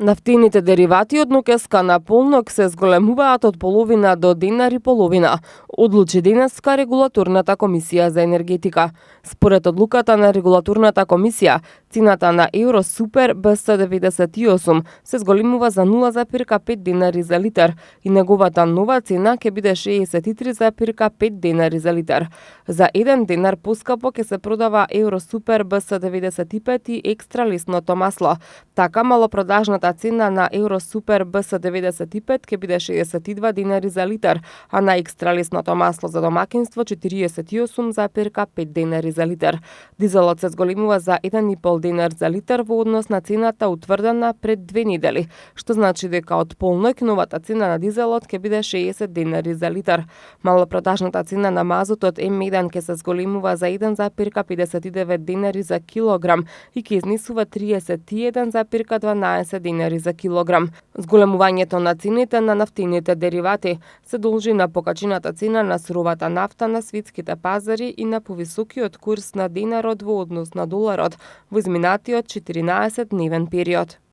Нафтените деривати од ноќеска на полнок се зголемуваат од половина до динар и половина, одлучи денеска Регулаторната комисија за енергетика. Според одлуката на Регулаторната комисија, цената на Евросупер B198 се зголемува за 0,5 денари за литар и неговата нова цена ќе биде 63,5 денари за литар. За 1 денар поскапо ќе се продава Евросупер B195 и екстра лесното масло. Така малопродажната цена на Евросупер BS95 ќе биде 62 денари за литар, а на екстра лесното масло за домакинство 48,5 денари за литар. Дизелот се зголемува за 1,5 денар за литар во однос на цената утврдена пред 2 недели, што значи дека од полноќ новата цена на дизелот ќе биде 60 денари за литар. Малопродажната цена на мазутот М1 ќе се зголемува за 1,59 денари за килограм и ќе изнесува 31,12 денари за килограм. Зголемувањето на цените на нафтените деривати се должи на покачената цена на суровата нафта на светските пазари и на повисокиот курс на денарот во однос на доларот во изминатиот 14-дневен период.